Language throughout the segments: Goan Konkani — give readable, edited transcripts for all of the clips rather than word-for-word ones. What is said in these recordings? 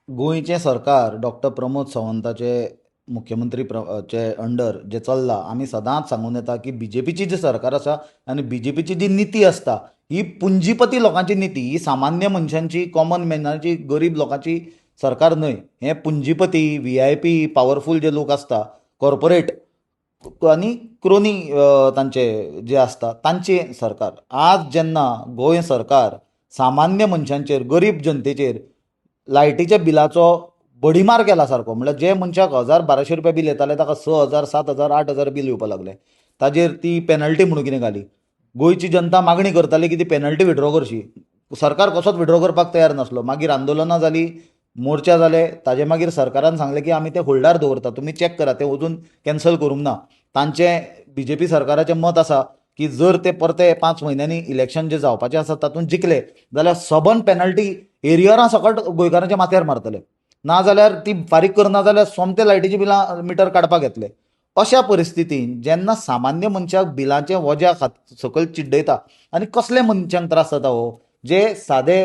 गोंयचें सरकार डॉक्टर प्रमोद सावंताचे मुख्यमंत्री चे अंडर जें चल्लां, आमी सदांच सांगून येता की बीजेपीची जी सरकार आसा आनी बीजेपीची जी निती आसता ही पुंजीपती लोकांची निती, ही सामान्य मनशांची, कॉमन मॅनाची, गरीब लोकांची सरकार न्हय. हें पुंजीपती, व्हीआयपी, पावरफूल जे लोक आसता, कॉर्पोरेट आनी क्रोनी तांचे जे आसता तांचें सरकार. आज जेन्ना गोंय सरकार सामान्य मनशांचेर, गरीब जनतेचेर लायटीच्या बिलाचो बडीमार केला सारको, म्हणल्यार जे मनशाक 1000-1200 रुपया बील येताले ताका 6000, 7000, 8000 बील येवपाक लागलें. ताजेर ती पेनल्टी म्हणून कितें घाली. गोंयची जनता मागणी करताली की ती पेनल्टी विड्रॉ करची, सरकार कसोच विड्रॉ करपाक तयार नासलो. मागीर आंदोलनां जालीं, मोर्चा जाले, ताजे मागीर सरकारान सांगलें की आमी ते होल्डार दवरता, तुमी चॅक करा, ते अजून कॅन्सल करूंक ना. तांचें बीजेपी सरकाराचें मत आसा की जर ते परते 5 म्हयन्यांनी इलेक्शन जें जावपाचें आसा तातूंत जिखले जाल्यार सबंद पेनल्टी एरियरां सकट गोंयकारांच्या माथ्यार मारतले, ना जाल्यार ती फारीक करना जाल्यार सोमते लायटीची बिलां मिटर काडपाक येतले. अशा परिस्थितीन जेन्ना सामान्य मनशाक बिलांचें वज्या सकयल चिड्डयता आनी कसले मनशांक त्रास जाता हो, जे सादे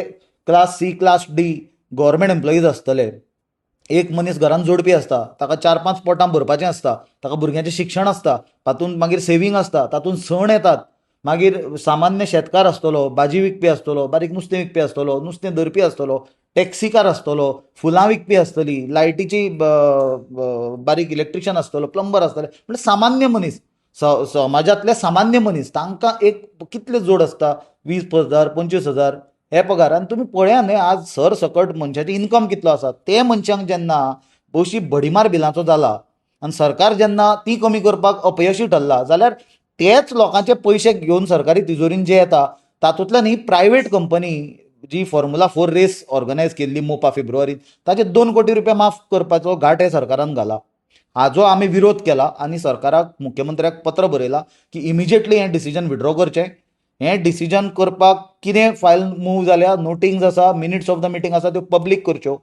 class C, class D government employees आसतले, एक मनीस घरान जोडपी आसता, ताका 4-5 पोटां भरपाचें आसता, ताका भुरग्यांचें शिक्षण आसता, तातूंत मागीर सेवींग आसता, तातूंत सण येतात, मागीर सामान्य शेतकार आसतलो, भाजी विकपी आसतलो, बारीक नुस्तें विकपी आसतलो, नुस्तें धरपी आसतलो, टॅक्सीकार आसतलो, फुलां विकपी आसतली, लायटीची बारीक इलेक्ट्रिशियन आसतलो, प्लंबर आसतले, म्हणजे सामान्य मनीस, समाजांतले सामान्य मनीस, तांकां एक कितले जोड आसता, 20,000 25,000 हे पगार. आनी तुमी पळया न्हय, आज सर सकट मनशाची इनकम कितलो आसा, ते मनशांक जेन्ना अशी भडीमार बिलांचो जाला आनी सरकार जेन्ना ती कमी करपाक अपयशी ठरला जाल्यार तेच लोकांचे पयशे घेवन सरकारी तिजोरीन जे येता तातूंतल्यान ही प्रायवेट कंपनी जी फॉर्मुला 4 रेस ऑर्गनायज केल्ली मोपा फेब्रुवारीत, ताचे 2 कोटी रुपया माफ करपाचो घाट हे सरकारान घाला. हाजो आमी विरोध केला आनी सरकाराक, मुख्यमंत्र्याक पत्र बरयलां की इमिजिएटली हें डिसिजन विड्रॉ करचें. हें डिसिजन करपाक कितें फायल मूव जाल्या, नोटिंग्स आसा, मिनिट्स ऑफ the meeting आसा, त्यो पब्लीक करच्यो.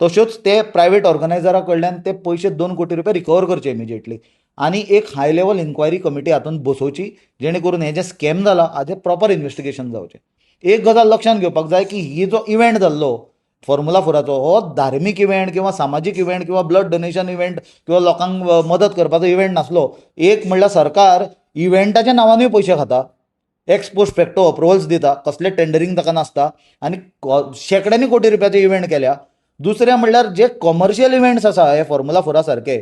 तश्योच ते प्रायवेट ऑर्गनायजरा कडल्यान ते पयशे 2 कोटी रुपया रिकवर करचे इमिजिएटली आनी एक हाय लेवल इन्क्वायरी कमिटी हातूंत बसोवची, जेणे करून हें जें स्कॅम जाला हाजें प्रॉपर इन्वेस्टिगेशन जावचें. एक गजाल लक्षांत घेवपाक जाय की ही जो इव्हेंट जाल्लो फॉर्मुला 4चो, हो धार्मीक इव्हेंट किंवा सामाजीक इव्हेंट किंवा ब्लड डोनेशन इव्हेंट किंवा लोकांक मदत करपाचो इव्हेंट नासलो. एक म्हणल्यार सरकार इव्हेंटाच्या नांवानूय पयशे खाता, एक्स पोस्ट फॅक्टो अप्रुवल्स दिता, कसलें टेंडरींग ताका नासता आनी शेंकड्यांनी कोटी रुपयाचे इव्हेंट केल्या. दुसरें म्हणल्यार जे कॉमर्शियल इव्हेंट्स आसा हे फॉर्मुला 4 सारके,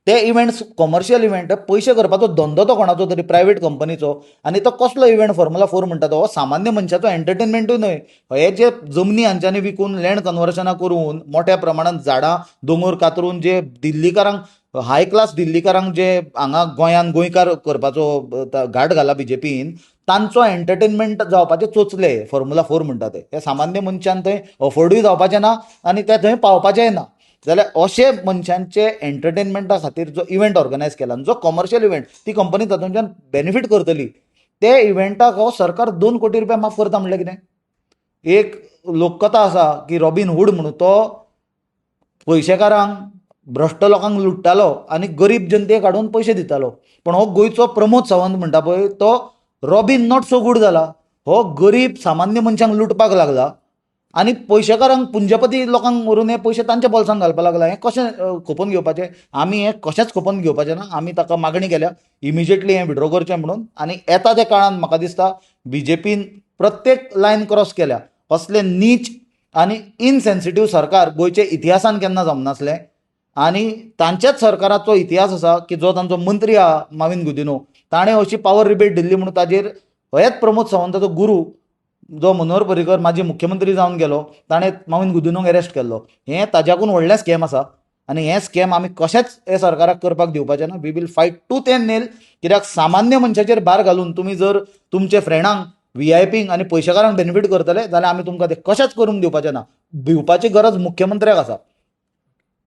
ते इव्हेंट्स कॉमर्शियल इव्हेंट, पयशे करपाचो धंदो तो कोणाचो तरी प्रायवेट कंपनीचो, आनी तो कसलो इव्हेंट फॉर्मुला 4 म्हणटा तो हो सामान्य मनशाचो एंटरटेनमेंटूय न्हय. हे जे जमनी हांच्यांनी विकून लँड कन्वर्जनां करून मोठ्या प्रमाणान झाडां दोंगर कातरून जे दिल्लीकारांक, हाय क्लास दिल्लीकारांक जे हांगा गोंयांत गोंयकार करपाचो घाट घाला बीजेपीन, तांचो एंटरटेनमेंट जावपाचे चोचले फॉर्मुला 4 म्हणटा ते. हे सामान्य मनशान थंय अफोर्डूय जावपाचें ना आनी ते थंय पावपाचेंय ना. जाल्यार अशे मनशांचे एंटरटेनमेंटा खातीर जो इव्हेंट ऑर्गनायज केला, जो कॉमर्शियल इव्हेंट, ती कंपनी तातूंतल्यान बेनिफीट करतली, ते इव्हेंटाक हो सरकार 2 कोटी रुपया माफ करता म्हणल्यार कितें? एक लोककथा आसा की रॉबीन हूड म्हणून तो पयशेकारांक, भ्रश्ट लोकांक लुट्टालो आनी गरीब जनतेक हाडून पयशे दितालो. पूण हो गोंयचो प्रमोद सावंत म्हणटा पळय तो रॉबीन not so good जाला. हो गरीब सामान्य मनशांक लुटपाक लागला आनी पयशेकारांक, पुंजपती लोकांक व्हरून हे पयशे तांच्या बोल्सांत घालपाक लागला. हें कशें खपोवन घेवपाचें? आमी हें कशेंच खपोवन घेवपाचें ना. आमी ताका मागणी केल्या इमिजिएटली हें विड्रॉ करचें म्हणून. आनी येता त्या काळान म्हाका दिसता बीजेपीन प्रत्येक लायन क्रॉस केल्या. असलें नीच आनी इनसेन्सिटीव सरकार गोंयच्या इतिहासान केन्ना जमनासलें. आनी तांच्याच सरकाराचो इतिहास आसा की जो तांचो मंत्री आहा माविन गुदिनो, ताणें अशी पावर रिबेट दिल्ली म्हणून ताजेर हेच प्रमोद सावंताचो गुरू जो मनोहर पर्रीकर माजी मुख्यमंत्री जावन गेलो, ताणें माविन गुदिनोक एरेस्ट केल्लो. हें ताज्याकून व्हडलें स्कॅम आसा आनी हें स्कॅम आमी कशेंच हे सरकाराक करपाक दिवपाचें ना. We will fight tooth and nail. कित्याक सामान्य मनशाचेर भार घालून तुमी जर तुमचे फ्रेंडांक, व्हीआयपींक आनी पयशेकारांक बेनिफीट करतले जाल्यार आमी तुमकां ते कशेंच करूंक दिवपाचें ना. भिवपाची गरज मुख्यमंत्र्याक आसा.